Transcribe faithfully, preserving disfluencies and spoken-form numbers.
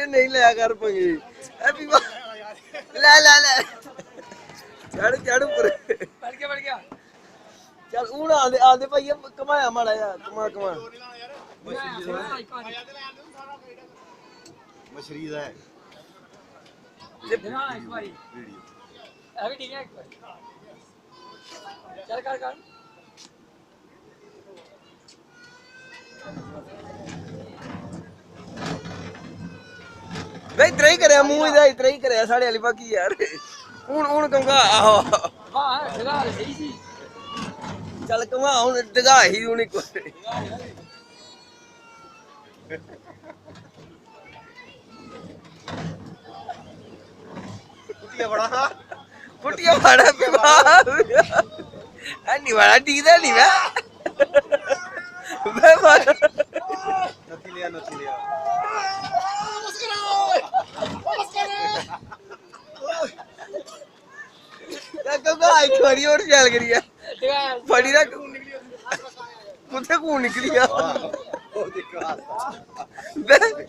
नहीं लिया कर पंगे। हैप्पी बा-, ले, ले, ले। चढ़, चढ़ उप्पर। बढ़ गया, बढ़ गया। चल, हून आंदे, आंदे भाइया, घमाया माड़ा जा, घमा, घमा। मछली दा है। दिखा इक बारी। वीडियो। अभी ठीक है, एक बारी। चल, कर, कर। भाई, इधर ही करे, मुंह इधर, इधर ही करे, साढ़े वाली बाकी यार। हून, हून कहूंगा, आहो। वाह, डगा सही सी। चल, कहूंगा, हून डगा ही हून एक बार। कुटिया बड़ा। कुटिया बड़ा भी बाहर। नहीं बड़ा, ठीक है, नहीं मैं। मैं बड़ा। नथी लिया, नथी लिया। क्या कहूँगा, एक बारी और शैल करियै। फड़ी रख। कुत्थै खून निकली गेआ? बे-